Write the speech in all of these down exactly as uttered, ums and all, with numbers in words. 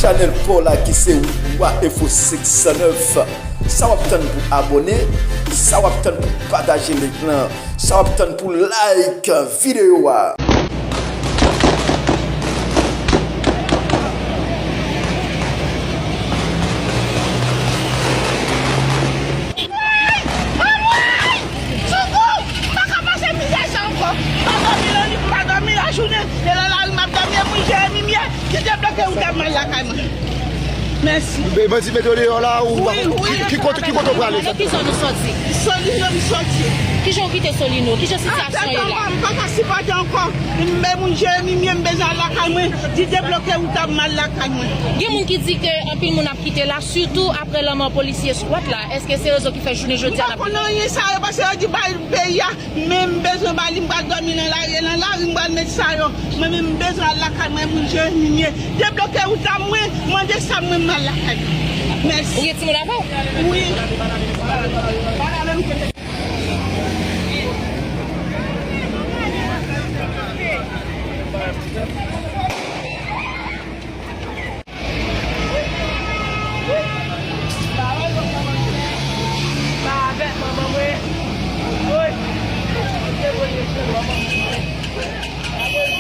Chanèl pa w la ki se Wa Enfo senk san nèf. Sa w ap tann pou abòne? Sa w ap tann pou pataje link lan? Sa w ap tann pou like videyo a? Anmwey! Anmwey! Sekou! M pa ka pase mizè sa ankò. M pa dòmi nan lit, m pa dòmi lajounen. E nan lari m ap dòmi, e moun jere mimye ki debloke wout la, m al lakay mwen. Mèsi. Bandi mete w deyò la, ou... Wi, wi. Ki, ki kote, ki kote w prale? Nan ki zòn ou sòti? Solino m sòti. Kijan w kite Solino? Kijan sitiyasyon ye la? An tèt anba, m pa ka sipòte ankò. M be moun jere mimye, m bezwen al lakay mwen. Di debloke wout la, m al lakay mwen. Gen moun ki di ke anpil moun ap kite la, sitou apre lanmò polisye skwat la. Èske se rezon ki fè jounen jodi a n ap... M pa konn anyen sa yo, paske yo di bay peyi a, men m bezwen ba li, m pral dòmi nan lari, e nan lari m pral met sa yo. Mwen menm m bezwen al lakay mwen, moun jere mimye. Debloke wout la, mwen mande sa, mwen m al lakay mwen. Mèsi. Ou gen timoun avè w? Wi.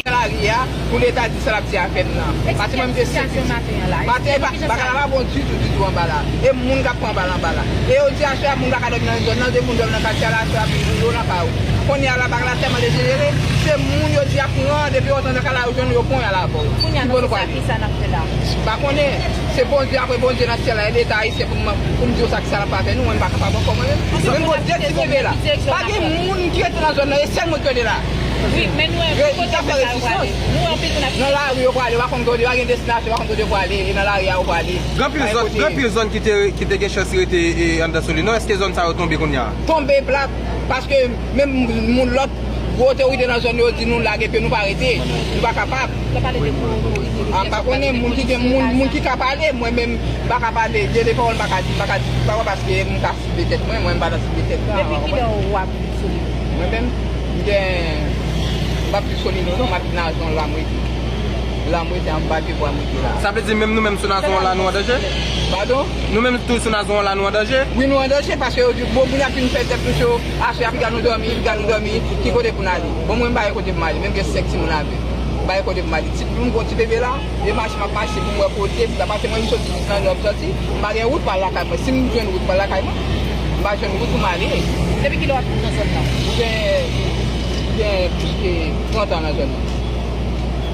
Lari a, pou Leta di sa l ap di a fèt lan. Paske mwen, m te sezi. Maten, bagay la pa bon ditou, ditou anba la. E moun k ap pran bal anba la. E yo di aswè a, moun pa ka dòmi nan zòn nan, depi moun dòmi nan katye a la, aswè a, yo nan kay yo. Kounye a la, bagay la tèlman dejenere, se moun yo di ap pran, depi yo antre nan kay la, yo jwenn yo, yo ponya la avè w. Kounye a, nou konsa, kisa n ap fè la? M pa konnen. Se Bondye, apre Bondye nan syèl la, e Leta ayisyen pou m, pou m di w sa, kisa l ap fè nou, mwen m pa kapab ankò, mwen menm. Mwen menm, bon, direksyon m ye la. Pa gen moun ki rete nan zòn nan, e sèl mwen ki rete la. Wi, men nou wè, kote moun sa yo prale? Nou wè anpil moun ap... Nan lari yo prale, yo pa konn kote, yo pa gen destinasyon, yo pa konn kote yo prale, e nan lari a yo prale. Gen anpil zòn, gen anpil zòn ki te, ki te gen chans rete, e, anndan Solino. Èske zòn sa yo tonbe kounye a? Tonbe plat, paske menm moun lòt gwo otorite nan zòn yo di nou lage pye, nou pa rete, nou pa kapab. Lè pale de gwo otorite, a, m pa konnen, moun ki gen, moun, moun ki ka pale, mwen menm m pa ka pale, gen de pawòl m pa ka di, m pa ka di, pa paske m ka sible tèt mwen, mwen m pa nan sible tèt mwen. Depi kilè w ap viv Solino? Mwen menm, m gen, m p ap viv Solino non, m ap viv nan zòn la m rete. La m rete, anba pye bwa m rete la. Sa vle di menm nou menm sou nazon an la nou an danje? Padon? Nou menm tou sou nazon an la nou an danje? Wi, nou an danje paske yo di, bon, moun ap vin fè tèt nou cho, aswè a piga nou dòmi, piga nou dòmi, ki kote pou n ale? Bon, mwen m pa gen kote pou m ale, menm gen senk timoun avè m. M pa gen kote pou m ale. Ti, m gon ti bebe la, e mache m ap mache pou m wè kote m ta pase. Mwen m soti jis nan nò m soti, m pa gen wout pou al lakay mwen. Si m jwenn wout pou al lakay mwen, m pa jwenn wout pou m ale. Depi kilè w ap viv nan zòn nan? M gen, m gen plis ke trant an nan zòn nan.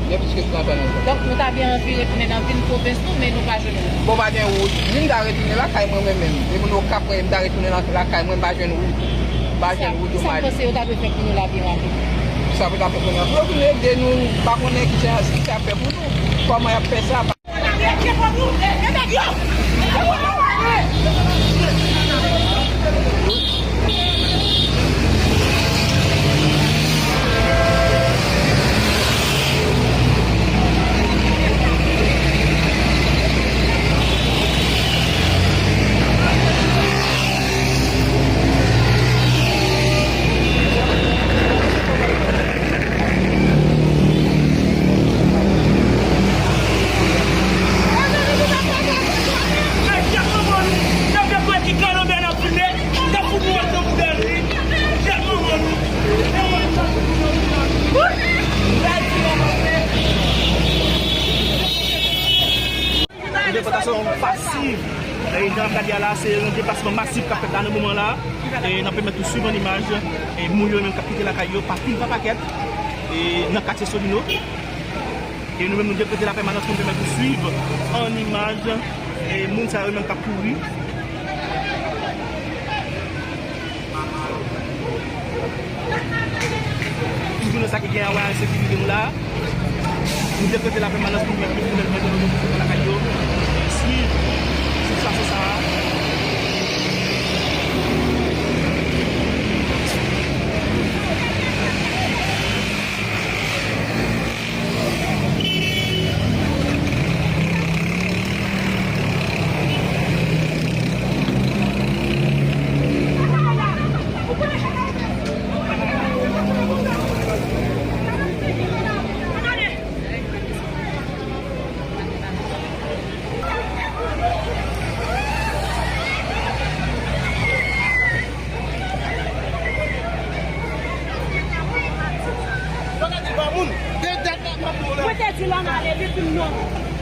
M gen plis ke trant an nan zòn nan. Donk, nou ta byen anvi retounen nan vil pwovens nou, men nou pa jwenn wout. Bon, pa gen wout. Ni m ta retounen lakay mwen, mwen menm. Depi nou Okap, mwen, m ta retounen la-, lakay mwen, m pa jwenn wout. M pa jwenn wout pou m ale. Sa, sa w panse yo ta dwe fè pou nou la byen rapid? Sa pou ta fè pou nou? Pou yo vin ede nou, m pa konnen kijan, kisa y ap fè pou nou. Kòman y ap fè sa? Yon depòtasyon masiv. E jan n ap gade a la, se yon deplasman masif k ap fèt la nan moman la. E n ap pèmèt nou swiv an imaj, e moun yo menm k ap kite lakay yo pa pil pa pakèt, e nan katye Solino. E nou menm, nou dekrete lapèmanans pou n pèmèt nou swiv an imaj, e moun sa yo menm k ap kouri. Toujou nan sa ki gen a wè a ensekirite nou la. Nou dekrete lapèmanans pou n pèmèt tout moun mete nan lakay yo. Swiv sitiyasyon sa a. Mwen te di l ann ale, li di m non.